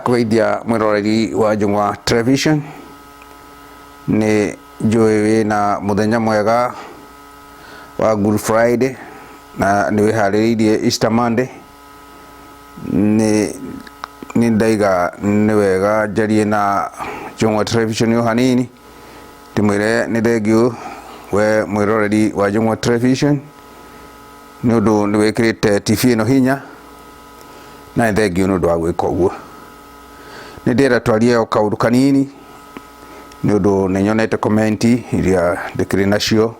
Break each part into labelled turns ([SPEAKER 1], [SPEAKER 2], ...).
[SPEAKER 1] Ndakũgeithia mwĩroreri wa Njũng'wa Television, nĩ njũĩ wĩna mũthenya mwega wa Good Friday na nĩ wĩharĩrĩirie Easter Monday. Nĩ nĩ ndaiga nĩ wega njarie na Njũng'wa Television o hanini, ndĩmwĩre nĩ thengiũ we mwĩroreri wa Njũng'wa Television nĩ ũndũ nĩ wĩkĩrĩte TV ĩno hinya na nĩ thengiũ nĩ ũndũ wa gwĩka ũguo. Nĩ ndĩrenda twarie o kaũndũ kanini nĩ ũndũ nĩ nyonete comment iria ndĩkĩrĩ nacio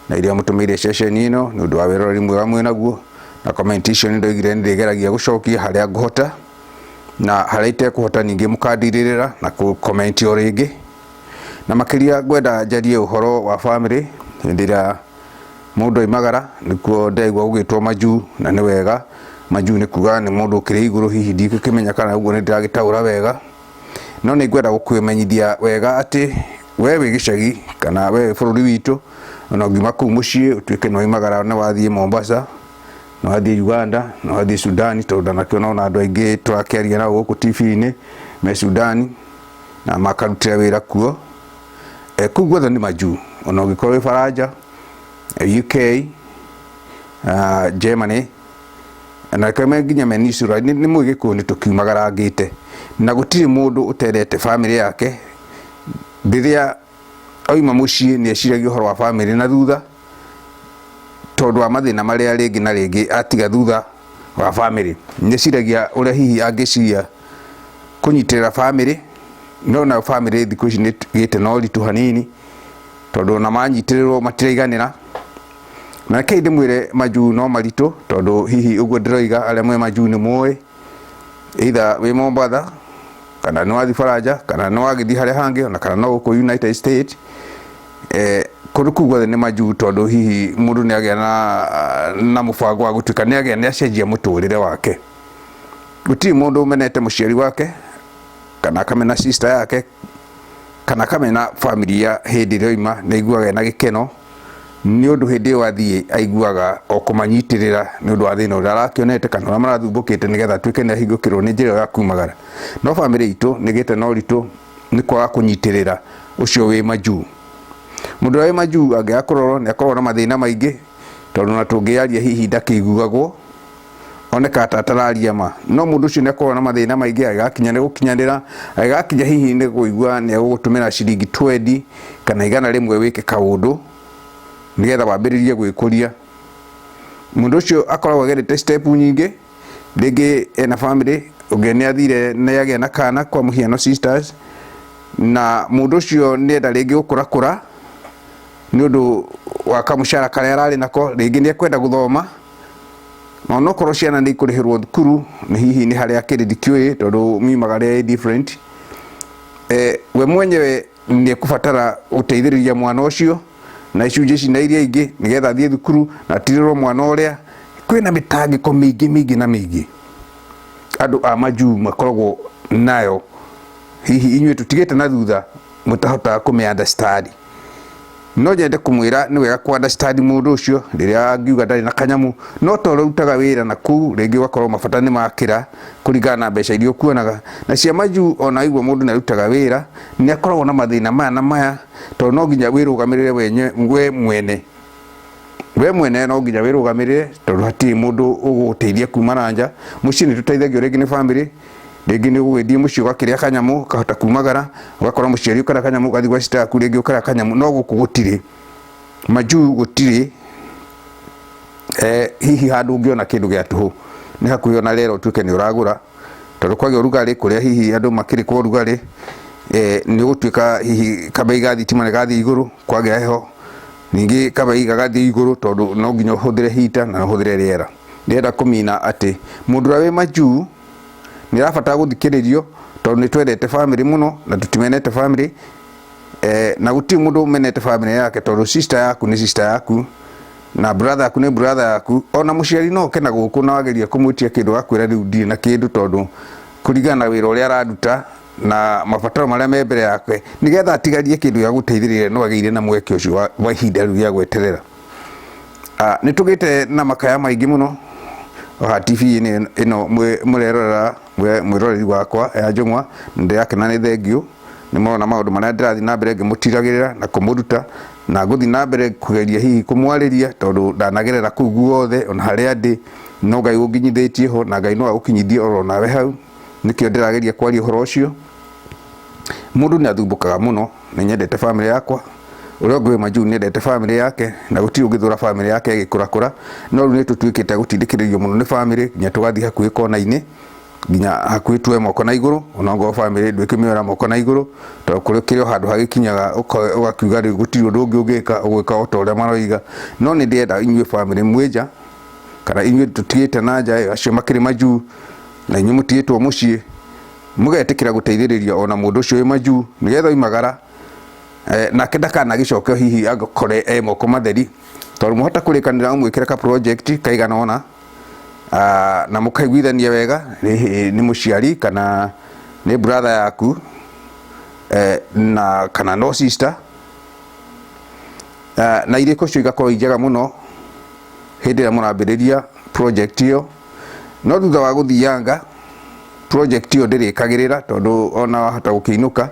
[SPEAKER 1] na iria mũtũmĩire ceceni ĩno nĩ ũndũ wa wĩroreri mwega mwĩnaguo, na comment icio nĩ ndoigire nĩ ndĩgeragia gũcokia harĩa ngũhota na harĩa itekũhota ningĩ mũkandirĩrĩra na kũ comment o rĩngĩ. Na makĩria ngwenda njarie ũhoro wa family hĩndĩ ĩrĩa mũndũ oimagara nĩkuo ndĩraigua gũgĩtwo majuu na nĩ wega. Majuu nĩ kuga nĩ mũndũ ũkĩrĩ igũrũ hihi ndingĩkĩmenya kana ũguo nĩ ndĩragĩtaũra wega. No nĩ ngwenda gũkũmenyithia wega atĩ we wĩ gĩcagi kana we wĩ bũrũri witũ ona ũngiuma kũu mũciĩ ũtuĩke nĩ waimagara nĩ wathiĩ Mombasa, nĩ wathiĩ Uganda, nĩ wathiĩ Sudan tondũ ndanakĩona ona andũ aingĩ tũrakĩaria nao gũkũ TV-inĩ me Sudan na makarutĩra wĩra kuo. Kũu guothe nĩ majuu ona ũngĩkorwo wĩ Baranja, UK, Germany na reke nginya me New nĩ mũĩ Gĩkũyũ nĩ tũkiumagarangĩte na gũtirĩ mũndũ ũtendete bamĩrĩ yake. Rĩrĩa oima mũciĩ nĩ eciragia ũhoro wa bamĩrĩ na thutha tondũ wa mathĩna marĩa rĩngĩ na rĩngĩ atiga thutha wa bamĩrĩ. Nĩ eciragia ũrĩa hihi angĩciria kũnyitĩrĩra bamĩrĩ, no nayo bamĩrĩ thikũ ici nĩ ĩgĩte na ũritũ hanini tondũ ona manyitĩrĩrwo matiraiganĩra. Na rekei ndĩmwĩre majuu no maritũ tondũ hihi ũguo ndĩroiga arĩa mwĩ majuu nĩ mũĩ, either wĩ Mombatha kana nĩ wathiĩ Baranja kana nĩ wagĩthiĩ harĩa hangĩ ona kana no gũkũ United States, kũndũ kũu guothe nĩ majuu tondũ hihi mũndũ nĩ agĩa na mũbango wa gũtuĩka nĩ agĩa nĩ acenjia mũtũrĩre wake. Gũtirĩ mũndũ ũmenete mũciari wake kana akamena sister yake kana akamena family ya hĩndĩ ĩrĩa oima nĩ aiguaga ena gĩkeno nĩ ũndũ hĩndĩ ĩyo athiĩ aiguaga o kũmanyitĩrĩra nĩ ũndũ wa thĩna ũrĩa arakĩonete kana ũrĩa marathumbũkĩte nĩgetha atuĩke nĩ ahingũkĩrwo nĩ njĩra ĩyo ya kumagara. No bamĩrĩ itũ nĩ ĩgĩte na ũritũ nĩ kwaga kũnyitĩrĩra ũcio wĩ majuu. Mũndũ ũrĩa wĩ majuu angĩaga kũrorwo nĩ akoragwo na mathĩna maingĩ tondũ ona tũngĩaria hihi ndakĩiguagwo onekaga ta atararia ma. No mũndũ ũcio nĩ akoragwo na mathĩna maingĩ agĩgakinya nĩ gũkinyanĩra, agĩgakinya hihi nĩ kũigua nĩ egũgũtũmĩra ciringi twendi kana 100 wĩke kaũndũ nĩgetha wambĩrĩrie gwĩkũria. Mũndũ ũcio akoragwo agerete step nyingĩ, rĩngĩ ena bamĩrĩ, ũngĩ nĩ athire nĩ agĩa na kana kwa mũhiano sisters, na mũndũ ũcio nĩ enda rĩngĩ gũkũrakũra nĩ ũndũ wa kamũcara karĩa ararĩ nako, rĩngĩ nĩ ekwenda gũthoma, na onokorwo ciana nĩ ikũrĩhĩrwo thukuru nĩ hihi nĩ harĩa akĩrĩ ndikĩũĩ tondũ miumagara ĩ different, we mwenyewe nĩ ekũbatara gũteithĩrĩria mwana ũcio na icunjĩ ici na iria ingĩ nĩgetha athiĩ thukuru na atirĩrwo mwana ũrĩa. Kwĩna mĩtangĩko mĩingĩ mĩingĩ na mĩingĩ andũ a majuu makoragwo nayo, hihi inyuĩ tũtigĩte na thutha mũtahotaga kũmĩ understand. No nyende kũmwĩra nĩ wega kũ understand mũndũ ũcio rĩrĩa angiuga ndarĩ na kanyamũ, no ta ũrĩa ũrutaga wĩra na kũu rĩngĩ ũgakorwo mabata nĩ makĩra kũringana na mbeca iria ũkuonaga. Na cia majuu ona waigua mũndũ nĩ arutaga wĩra nĩ akoragwo na mathĩna maya na maya tondũ no nginya wĩrũgamĩrĩre we mwene. We mwene no nginya wĩrũgamĩrĩre tondũ hatirĩ mũndũ ũgũgũteithia kuma na nja. Mũciĩ nĩ tũteithagio rĩngĩ nĩ bamĩrĩ, rĩngĩ nĩ ũgũgĩthiĩ mũciĩ ũgakĩrĩa kanyamũ ũkahota kumagara, ũgakora mũciari ũkarĩa kanyamũ, ũgathiĩ gwa sister yaku rĩngĩ ũkarĩa kanyamũ, no gũkũ gũtirĩ. Majuu gũtirĩ hihi handũ ũngĩona kĩndũ gĩa tũhũ, nĩ hakuhĩ ona rĩera ũtuĩke nĩ ũragũra, tondũ kwagĩa ũrugarĩ kũrĩa hihi andũ makĩrĩ kwa ũrugarĩ, nĩ ũgũtuĩka hihi kabei ga thitima nĩ gathiĩ igũrũ, kwagĩa heho ningĩ kabei gagathiĩ igũrũ tondũ no nginya ũhũthĩre heater na ũhũthĩre rĩera. Ndĩrenda kũmina atĩ mũndũ ũrĩa wĩ majuu nĩ arabatara gũthikĩrĩrio tondũ nĩ twendete bamĩrĩ mũno na tũtimenete bamĩrĩ, na gũtirĩ mũndũ ũmenete bamĩrĩ yake tondũ sister yaku nĩ sister yaku na brother yaku nĩ brother yaku. Ona mũciari no oke na gũkũ na wageria kũmwĩtia kĩndũ agakwĩra rĩu ndirĩ na kĩndũ tondũ kũringana na wĩra ũrĩa araruta na mabataro marĩa me mbere yake nĩgetha atigarie kĩndũ gĩa gũteithĩrĩria no agĩire na mweke ũcio wa ihinda rĩu rĩa gweterera. Nĩ tũgĩte na makaya maingĩ mũno haha TV-inĩ ĩno mũrerorera. We mwĩroreri wakwa ya njũng'wa, nĩ ndĩrakena, nĩ thengiũ nĩ mũrona maũndũ marĩa ndĩrathiĩ na mbere ngĩmũtiragĩrĩra na kũmũruta, na ngũthiĩ na mbere kũgeria hihi kũmwarĩria, tondũ ndanagerera kũu guothe ona harĩa ndĩ, no Ngai ũnginyithĩtie ho, na Ngai no agũkinyithie oro nawe hau. Nĩkĩo ndĩrageria kwaria ũhoro ũcio. Mũndũ nĩ athumbũkaga mũno. Nĩ nyendete famĩlĩ yakwa, ũrĩa ũngĩ wĩ majuu nĩ endete famĩlĩ yake, na gũtirĩ ũngĩthũra famĩlĩ yake ĩgĩkũrakũra. No rĩu nĩ tũtuĩkĩte a gũtindĩkĩrĩrio mũno nĩ famĩlĩ nginya tũgathiĩ hakuhĩ kona-inĩ, nginya hakuhĩ tuoe moko na igũrũ, ona ongorwo famĩlĩ ndwĩkĩmĩoera moko na igũrũ, tondũ kũrĩ kĩrĩ o handũ hagĩkinyaga ũgakiuga rĩu gũtirĩ ũndũ ũngĩ ũngĩka, ũgwĩka o ta ũrĩa maroiga. No nĩ ndĩrenda inyuĩ famĩlĩ mwĩ nja, kana inyuĩ tũtigĩte na nja, acio makĩrĩ majuu, na inyuĩ mũtigĩtwo mũciĩ, mũgetĩkĩra gũteithĩrĩria ona mũndũ ũcio wĩ majuu, nĩgetha oimagara nake ndakanagĩcoke hihi agakore e moko matheri, tondũ mwahota kũrĩkanĩra ũmwĩkĩre ka project kaigana ũna, na mũkaiguithania wega, nĩ mũciari kana nĩ brother yaku, na kana no sister, na irĩko icio igakorwo i njega mũno hĩndĩ ĩrĩa mũrambĩrĩria project ĩyo. No thutha wa gũthianga, project ĩyo ndĩrĩkagĩrĩra, tondũ ona wahota gũkĩinũka,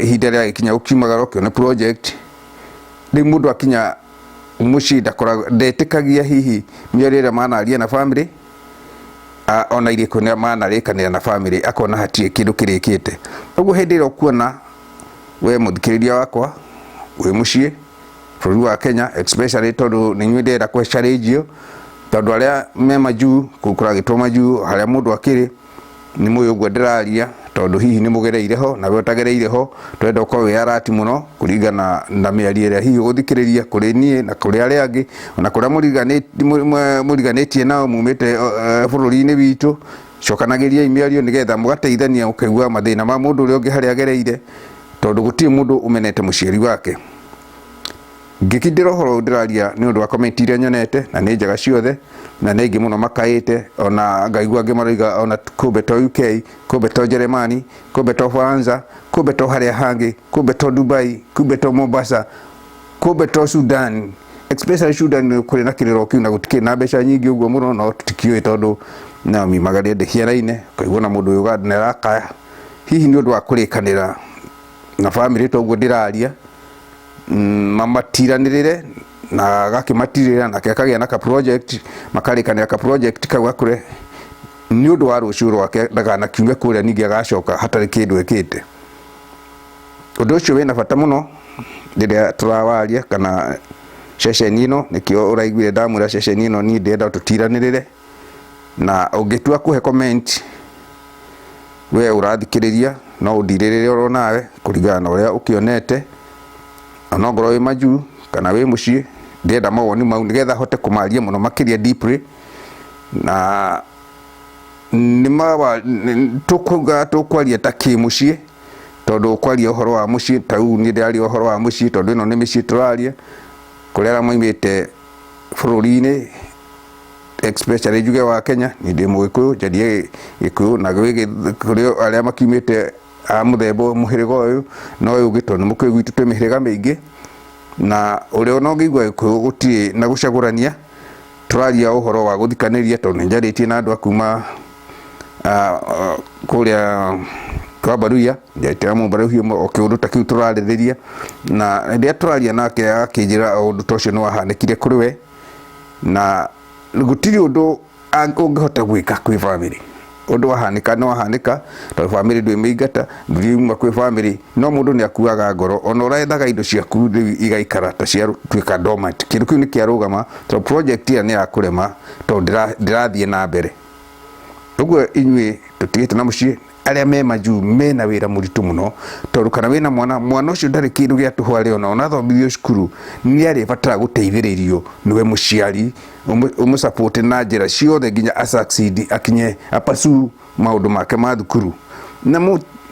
[SPEAKER 1] ihinda rĩagĩkinya gũkiumagara ũkĩone project. Rĩu mũndũ akinya mũciĩ ndakoragwo, ndetĩkagia hihi mĩario ĩrĩa manaria na famĩlĩ, ona irĩko nĩ manarĩkanĩra na famĩlĩ, akona hatirĩ kĩndũ kĩrĩkĩte. Ũguo hĩndĩ ĩrĩa ũkuona we mũthikĩrĩria wakwa wĩ mũciĩ bũrũri wa Kenya, especially tondũ nĩ inyuĩ ndĩrenda kũhe challenge ĩyo, tondũ arĩa me majuu, kũu kũragĩtwo majuu, harĩa mũndũ akĩrĩ, nĩ mũĩ ũguo ndĩraria, tondũ hihi nĩ mũgereire ho, nawe ũtagereire ho, tũrenda ũkorwo wĩ alert mũno kũringana na mĩario ĩrĩa hihi ũgũthikĩrĩria kũrĩ niĩ na kũrĩ arĩa angĩ, ona kũrĩa mũriganĩtie nao mumĩte bũrũri-inĩ witũ. Cokanagĩriai mĩario nĩgetha mũgateithania, ũkaigua mathĩna ma mũndũ ũrĩa ũngĩ harĩa agereire, tondũ gũtirĩ mũndũ ũmenete mũciari wake. Ngĩkindĩra ũhoro ũyũ ndĩraria nĩ ũndũ wa comment iria nyonete, na nĩ njega ciothe, na nĩ aingĩ mũno makaĩte, ona ngaigua angĩ maroiga ona kumbe to UK, kumbe to Jeremani, kumbe to Faransa, kumbe to harĩa hangĩ, kumbe to Dubai, kumbe to Mombasa, kumbe to Sudan, especially Sudan kũrĩ na kĩrĩro kĩu na gũtikĩrĩ na mbeca nyingĩ ũguo mũno, no tũtikĩũĩ tondũ nao miumagaria ndĩhianaine. Ũkaigua ona mũndũ wĩ Uganda nĩ arakaya hihi nĩ ũndũ wa kũrĩkanĩra na famĩlĩ toguo ndĩraria, mamatiranĩrĩre na agakĩmatirĩra, nake akagĩa na ka project, makarĩkanĩra ka project kau gakũre nĩ ũndũ wa rũciũ rwake, ndakanakiume kũrĩa ningĩ agacoka hatarĩ kĩndũ ekĩte. Ũndũ ũcio wĩna bata mũno rĩrĩa tũrawaria kana ceceni ĩno, nĩkĩo ũraiguire ndamwĩra ceceni ĩno niĩ ndĩrenda tũtiranĩrĩre, na ũngĩtua kũhe comment we ũrathikĩrĩria, no ũndirĩrĩre oro nawe kũringana na ũrĩa ũkĩonete, ona ongorwo wĩ majuu kana wĩ mũciĩ, ndĩrenda mawoni mau nĩgetha hote kũmaria mũno makĩria deeply, na tũkuga tũkwaria ta kĩmũciĩ, tondũ ũkwaria ũhoro wa mũciĩ ta rĩu niĩ ndĩraria ũhoro wa mũciĩ, tondũ ĩno nĩ mĩciĩ tũraria, kũrĩ arĩa maumĩte bũrũri-inĩ, especially njuge wa Kenya, niĩ ndĩ mũgĩkũyũ, njarie gĩkũyũ, na kũrĩ arĩa makiumĩte a mũthemba ũyũ, mũhĩrĩga ũyũ na ũyũ ũngĩ, tondũ nĩ mũkĩũĩ gwitũ twĩ mĩhĩrĩga mĩingĩ, na ũrĩa ona ũngĩigua gĩkũyũ gũtirĩ na gũcagũrania. Tũraria ũhoro wa gũthikanĩria, tondũ nĩ njarĩtie na andũ a kuma kũrĩa kwa Baruya, njarĩtie na Mũbaruya ũmwe o kĩũndũ ta kĩu tũrarĩrĩria, na rĩrĩa tũraria nake akĩnjĩra o ũndũ ta ũcio nĩ wahanĩkire kũrĩ we, na gũtirĩ ũndũ ũngĩhota gwĩka kwĩ bamĩrĩ. Ũndũ wahanĩka nĩ wahanĩka, tondũ bamĩrĩ ndwĩmĩingata, ndũriuma kwĩ bamĩrĩ, no mũndũ nĩ akuaga ngoro, ona ũrethaga indo ciaku rĩu igaikara ta ciatuĩka dormant, kĩndũ kĩu nĩ kĩarũgama, tondũ project ĩrĩa nĩ yakũrema, tondũ ndĩrathiĩ na mbere. Ũguo inyuĩ tũtigĩte na mũciĩ, arĩa me majuu mena wĩra mũritũ mũno, tondũ kana wĩna mwana, mwana ũcio ndarĩ kĩndũ gĩa tũhũ arĩona, ona athomithio cukuru nĩ arĩbatara gũteithĩrĩrio nĩwe mũciari, ũmũ support na njĩra ciothe nginya a succeed, akinye a pursue maũndũ make ma thukuru.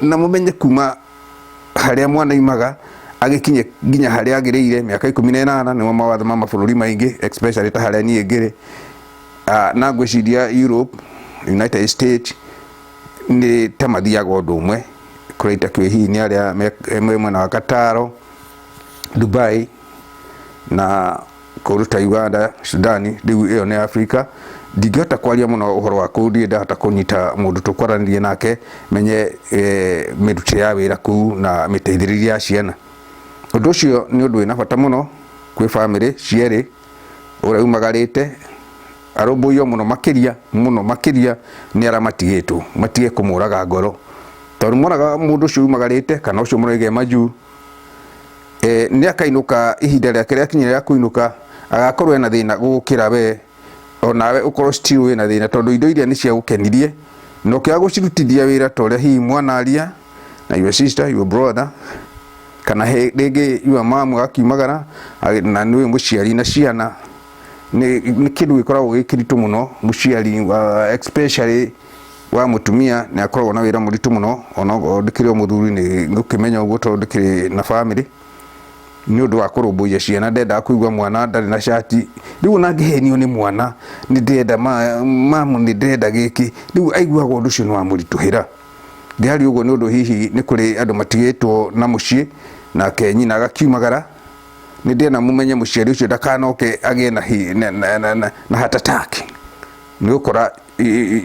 [SPEAKER 1] Na mũmenye kuma harĩa mwana aimaga agĩkinye nginya harĩa agĩrĩire, mĩaka 18 nĩmo mawatho ma mabũrũri maingĩ, especially ta harĩa niĩ ngĩrĩ, na ngwĩciria Europe, United States, nĩ ta mathiaga ũndũ ũmwe, kũrĩa itakĩũĩ hihi nĩ arĩa me mwena wa Qatar, Dubai, na kũndũ ta Uganda, Sudan, rĩu ĩyo nĩ Africa. Ndingĩhota kwaria mũno ũhoro wa kũu, ndirĩ ndahota kũnyita mũndũ tũkwaranĩria nake menye mĩrutĩre ya wĩra kũu na mĩteithĩrĩrie ya ciana. Ũndũ ũcio nĩ ũndũ wĩna bata mũno kwĩ bamĩrĩ cierĩ, ũrĩa umagarĩte arũmbũiyo mũno makĩria mũno makĩria nĩ arĩa matigĩtwo, matige kũmũraga ngoro, tondũ monaga mũndũ ũcio umagarĩte kana ũcio mũroiga e majuu nĩ akainũka ihinda rĩake rĩakinya rĩa kũinũka agakorwo ena thĩna gũgũkĩra we, onawe ũkorwo still wĩna thĩna, tondũ indo iria nĩ ciagũkenirie na ũkĩaga gũcirutithia wĩra ta ũrĩa hihi mwanaria na your sister, your brother, kana rĩngĩ your mom agakiumagara na nĩwe mũciari na ciana, nĩ kĩndũ gĩkoragwo gĩ kĩritũ mũno mũciari, especially wa mũtumia nĩ akoragwo na wĩra mũritũ mũno, onokorwo ndĩkĩrĩ o mũthuri nĩ ngũkĩmenya ũguo tondũ ndĩkĩrĩ na bamĩrĩ, nĩ ũndũ wa kũrũmbũiya ciana, ndendaga kũigua mwana ndarĩ na cati, rĩu ona angĩhenio nĩ mwana nĩ ndĩrenda mamu nĩ ndĩrenda gĩkĩ, rĩu aiguaga ũndũ ũcio nĩ wamũritũhĩra. Ndĩraria ũguo nĩ ũndũ hihi nĩ kũrĩ andũ matigĩtwo na mũciĩ nake nyina agakiumagara, nĩ ndĩrenda mũmenye mũciari ũcio ndakanoke agĩe na heart attack, nĩ ũgũkora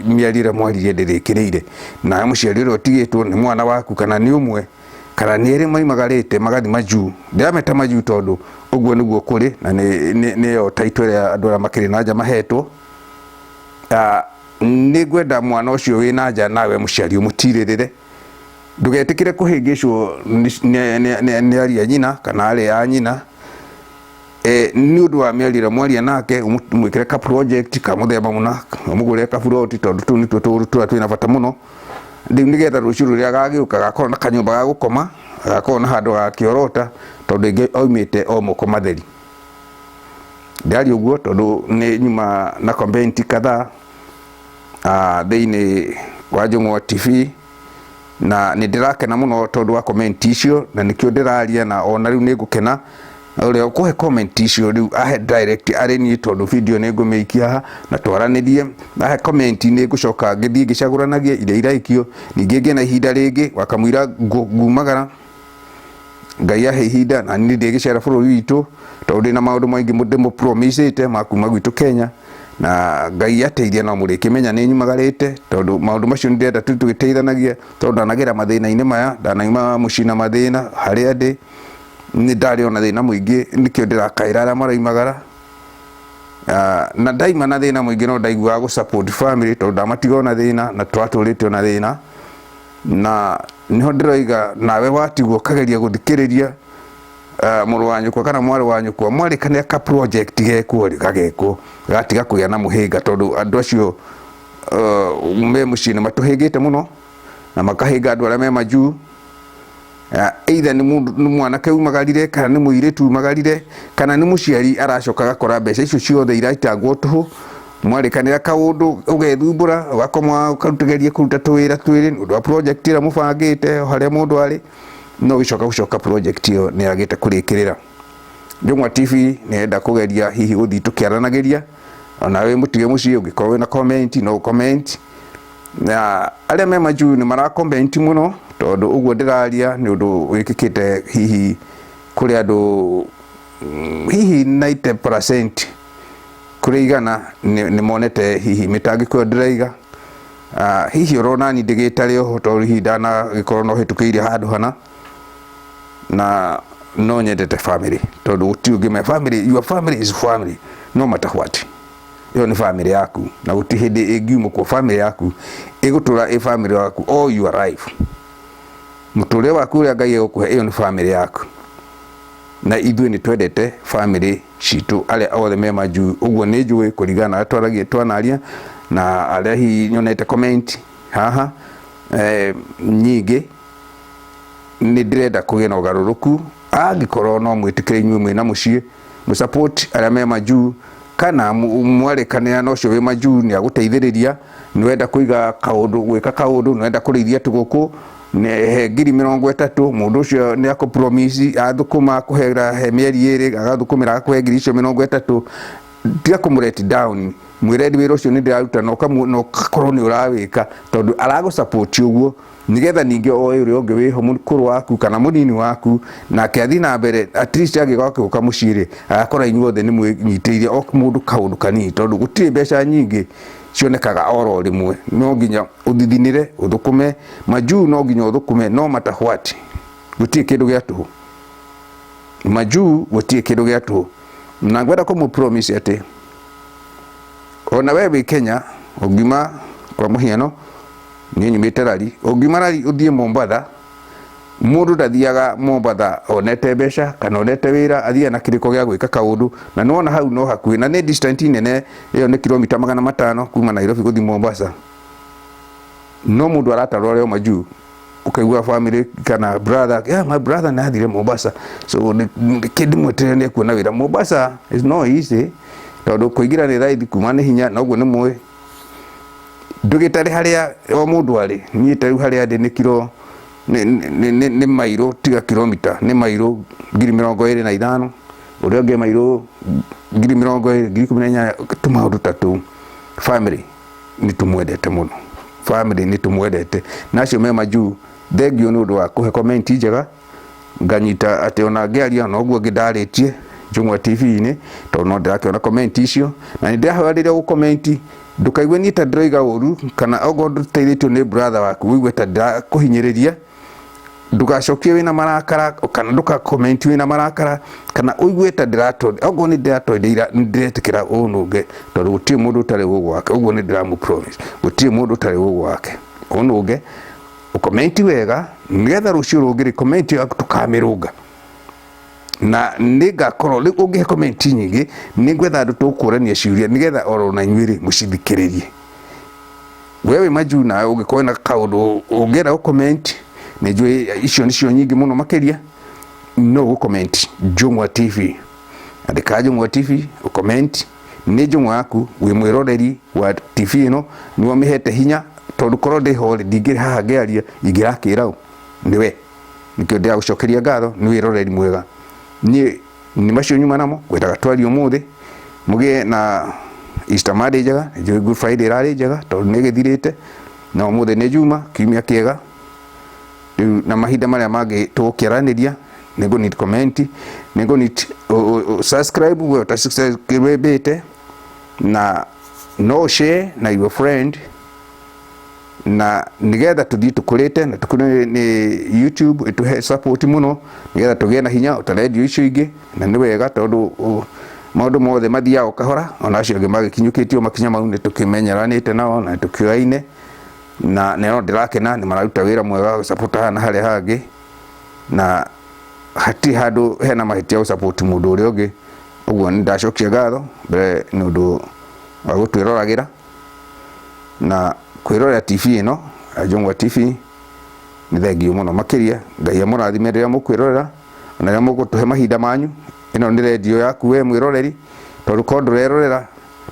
[SPEAKER 1] mĩario ĩrĩa mwaririe ndĩrĩkĩrĩire. Nawe mũciari ũrĩa ũtigĩtwo nĩ mwana waku kana nĩ ũmwe kana nĩ erĩ maimagarĩte magathiĩ majuu, ndĩrameta majuu tondũ ũguo nĩguo kũrĩ na nĩyo title ĩrĩa andũ arĩa makĩrĩ na nja mahetwo. Nĩ ngwenda mwana ũcio wĩ na nja nawe mũciari ũmũtirĩrĩre, ndũgetĩkĩre kũhĩngĩcwo nĩ aria nyina kana arĩ a nyina, nĩ ũndũ wa mĩario ĩrĩa mwaria nake, ũmwĩkĩre ka project ka mũthemba mũna, ũmũgũrĩre kaburoti tondũ tũu nĩtuo tũũndũ tũrĩa twĩna bata mũno, rĩu nĩgetha rũciũ rũrĩa agagĩũka agakorwo na kanyũmba ga gũkoma, agakorwo na handũ agakĩorota, tondũ rĩngĩ aumĩte o moko matheri. Ndĩraria ũguo tondũ nĩ nyuma na comment kadhaa thĩinĩ wa Njũng'wa TV, na nĩ ndĩrakena mũno tondũ wa comment icio, na nĩkĩo ndĩraria, na ona rĩu nĩ ngũkena ũrĩa ũkũhe comment icio rĩu ahe direct arĩ niĩ, tondũ video nĩ ngũmĩikia haha na twaranĩrie, ahe comment nĩ ngũcoka ngĩthiĩ ngĩcagũranagia iria iraikio, ningĩ ngĩe na ihinda rĩngĩ wakamũira ngumagara, Ngai ahe ihinda na niĩ ndĩgĩcera bũrũri witũ tondũ ndĩna maũndũ maingĩ ndĩmũpromisĩte ma kuma gwitũ Kenya, na Ngai ateithia no mũrĩkĩmenya nĩ nyumagarĩte, tondũ maũndũ macio nĩ ndĩrenda tũthiĩ tũgĩteithanagia, tondũ ndanagera mathĩna-inĩ maya, ndanauma mũciĩ na mathĩna harĩa ndĩ, nĩ ndarĩ ona thĩna mũingĩ nĩkĩo ndĩrakaĩra arĩa maroimagara, na ndaima na thĩna mũingĩ no ndaiguaga gũ support family tondũ ndamatiga ona thĩna na twatũrĩte ona thĩna, na niho ndĩroiga nawe watigwo ũkageria gũthikĩrĩria mũrũ wa nyũkwa kana mwarĩ wa nyũkwa, mwarĩkanĩra ka project gekwo rĩ, gagekwo gatiga kũgĩa na mũhĩnga, tondũ andũ acio me mũciĩ nĩ matũhĩngĩte mũno na makahĩnga andũ arĩa me majuu. Either nĩ mũndũ, nĩ mwanake umagarire kana nĩ mũirĩtu umagarire kana nĩ mũciari aracoka agakora mbeca icio ciothe iraitangwo tũhũ, mwarĩkanĩra kaũndũ ũgethumbũra ũgakoma ũkageria kũruta tũwĩra twĩrĩ nĩ ũndũ wa project ĩrĩa mũbangĩte o harĩa mũndũ arĩ, no ũgĩcoka gũcoka project ĩyo nĩ yagĩte kũrĩkĩrĩra. Njũng'wa TV nĩ ĩrenda kũgeria hihi gũthiĩ tũkĩaranagĩria, onawe wĩ mũtige mũciĩ ũngĩkorwo wĩna comment no ũ comment, na arĩa me majuu nĩ mara comment mũno tondũ ũguo ndĩraria nĩ ũndũ wĩkĩkĩte hihi kũrĩ andũ hihi 90% kũrĩ igana nĩ monete hihi mĩtangĩko ĩyo ndĩraiga. Hihi ũrona niĩ ndĩgĩtarĩ oho tondũ hihi ndanagĩkorwo no hĩtũkĩire handũ hana, na no nyendete family tondũ gũtirĩ ũngĩ me family, your family is family no matter what, ĩyo nĩ family yaku na gũtirĩ hĩndĩ ĩngiumũkwo family yaku, ĩgũtũra ĩ family yaku all your life, mũtũrĩre waku ũrĩa Ngai egũkũhe, ĩyo nĩ family yaku, na ithuĩ nĩ twendete family citũ arĩa othe me majuu, ũguo nĩ njũĩ kũringana na arĩa twaragia twanaria na arĩa hihi nyonete comment haha nyingĩ, nĩ ndĩrenda kũgĩe na ũgarũrũku, angĩkorwo no mwĩtĩkĩre inyuĩ mwĩna mũciĩ mũ support arĩa me majuu, kana mwarĩkanĩra na ũcio wĩ majuu nĩ agũteithĩrĩria, nĩ wenda kũiga kaũndũ, gwĩka kaũndũ, nĩ wenda kũrĩithia tũgũkũ, he 30,000, mũndũ ũcio nĩ akũ promise athũkũma akũhera he mĩeri ĩrĩ, agathũkũmĩra agakũhe 30,000, tiga kũmũ let down, mwĩre wĩra ũcio nĩ ndĩraruta na ũgakorwo nĩ ũrawĩka tondũ aragũ support ũguo. Nĩgetha ningĩ oe ũrĩa ũngĩ wĩho mũkũrũ waku kana mũnini waku, nake athiĩ na mbere, at least angĩgakĩũka mũciĩ rĩ, agakora inyuothe nĩ mwĩnyitĩrĩire o mũndũ kaũndũ kanini, tondũ gũtirĩ mbeca nyingĩ cionekaga oro rĩmwe. No nginya ũthithinĩre, ũthũkũme majuu, no nginya ũthũkũme no matter what, gũtirĩ kĩndũ gĩa tũhũ majuu, gũtirĩ kĩndũ gĩa tũhũ. Na ngwenda kũmũ promise atĩ ona we wĩ Kenya, ũngiuma, kwa mũhiano niĩ nyumĩte Rari, ũngiuma Rari ũthiĩ Mombatha, mũndũ ndathiaga Mombatha onete mbeca kana onete wĩra, athiaga na kĩrĩko gĩa gwĩka kaũndũ. Na nĩwona hau no hakuhĩ na nĩ distance nene, ĩyo nĩ kilomita 500 kuma Nairobi gũthiĩ Mombasa, no mũndũ aratarwo arĩ o majuu. Ũkaigua family kana brother, yeah, my brother nĩ athire Mombasa, so kĩndĩ mweterere nĩ ekuona wĩra. Mombasa is no easy, tondũ kũingĩra nĩ raithi, kuma nĩ hinya. Na ũguo nĩ mũĩ ndũgĩtare harĩa o mũndũ arĩ. Niĩ ta rĩu harĩa ndĩ nĩ kiro nĩ mairũ, tiga kilomita, nĩ mairũ 25,000, ũrĩa ũngĩ mairũ 20,000, 18,000, tũmaũndũ ta tũu. Family nĩ tũmwendete mũno, family nĩ tũmwendete. Na acio me majuu, thengiũ nĩ ũndũ wa kũhe comment njega. Nganyita atĩ ona ngĩaria noguo ngĩ ndarĩtie Njũng'wa TV-inĩ, tondũ no ndĩrakĩona comment icio na nĩ ndĩrahoya rĩrĩa ũgũ-comment ndũkaigue niĩ ta ndĩroiga ũru, kana okorwo ndũteithĩtio nĩ brother waku ũigue ta ndĩrakũhinyĩrĩria. Ndũgacokie wĩna marakara, kana ndũka comment wĩna marakara, kana ũigue ta ndĩrato. Okorwo nĩ ndĩratondeira, nĩ ndĩretĩkĩra ũnũnge, tondũ gũtirĩ mũndũ ũtarĩ ũgũ wake. Ũguo nĩ ndĩramũ promise, gũtirĩ mũndũ ũtarĩ ũgũ wake. Ũnũnge, ũcomment wega, nĩgetha rũciũ rũngĩ rĩ, comment yaku tũkamĩrũnga. Na nĩ ngakorwo rĩu ũngĩhe comment nyingĩ, nĩ ngwetha andũ tũkũrania ciũria, nĩgetha oro na inyuĩ rĩ mũcithikĩrĩrie. We wĩ majuu, nawe ũngĩkorwo na kaũndũ ũngĩenda gũcomment, nĩ njũĩ icio nĩcio nyingĩ mũno makĩria, no gũcomment Njũng'wa TV. Andĩka Njũng'wa TV, ũcomment. Nĩ njũng'wa yaku, wĩ mwĩroreri wa TV ĩno, nĩwe ũmĩhete hinya, tondũ korwo ndĩho rĩ, ndingĩrĩ haha ngĩaria, ingĩrakĩra ũ? Nĩwe. Nĩkĩo ndĩragũcokeria ngatho nĩ wĩroreri mwega. Niĩ nĩ macio nyuma namo ngwendaga twarie ũmũthĩ. Mũgĩe na Easter Monday njega. Njũĩ Good Friday ĩrarĩ njega tondũ nĩ ĩgĩthirĩte, na ũmũthĩ nĩ Juma, kiumia kĩega. Rĩu na mahinda marĩa mangĩ tũgũkĩaranĩria, nĩ ngũ need comment, nĩ ngũ need subscribe we ũtasubscribe, na no share na your friend, na nigetha tuthiĩ tũkũrĩte na tũkũrĩ nĩ YouTube ĩtũhe support mũno, nigetha tũgĩe na hinya ta radio icio ingĩ. Na nĩ wega tondũ maũndũ mothe mathiaga o kahora, ona acio angĩ magĩkinyũkĩtio makinya mau nĩ tũkĩmenyeranĩte nao na tũkĩoyaine, na no ndĩrakena nĩ mararuta wĩra mwega gũsupport haha na harĩa hangĩ, na hatirĩ handũ hena mahĩtia gũsupport mũndũ ũrĩa ũngĩ. Ũguo nĩ ndacokia ngatho mbere nĩ ũndũ wa gũtwĩroragĩra na kwĩrorera TV ĩno ya Njũng'wa TV. Nĩ thengiũ mũno makĩria. Ngai amũrathime rĩrĩa mũkwĩrorera ona rĩrĩa mũgũtũhe mahinda manyu. Ĩno nĩ rendio yaku we mwĩroreri, tondũ korwo ndũrerorera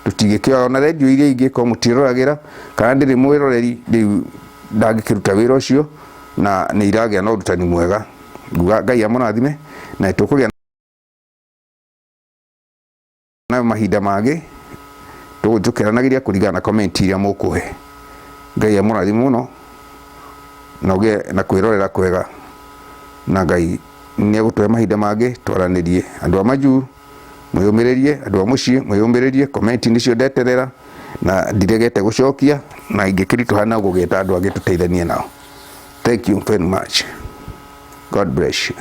[SPEAKER 1] tũtingĩkĩoya. Ona rendio iria ingĩ, korwo mũtiĩroragĩra kana ndĩrĩ mwĩroreri, rĩu ndangĩkĩruta wĩra ũcio. Na nĩ iragĩa na ũrutani mwega. Nguga Ngai amũrathime, na tũkũgĩa na mahinda mangĩ tũkĩaranagĩria kũringana na comment iria mũkũhe. Ngai amũrathime mũno na ũgĩe na kwĩrorera kwega, na Ngai nĩ egũtũhe mahinda mangĩ twaranĩrie. Andũ a majuu mwĩyũmĩrĩrie, andũ a mũciĩ mwĩyũmĩrĩrie, comment nĩcio ndeterera na ndiregete gũcokia, na ingĩkĩritũha no gũgĩta andũ angĩ tũteithanie nao. Thank you very much. God bless you.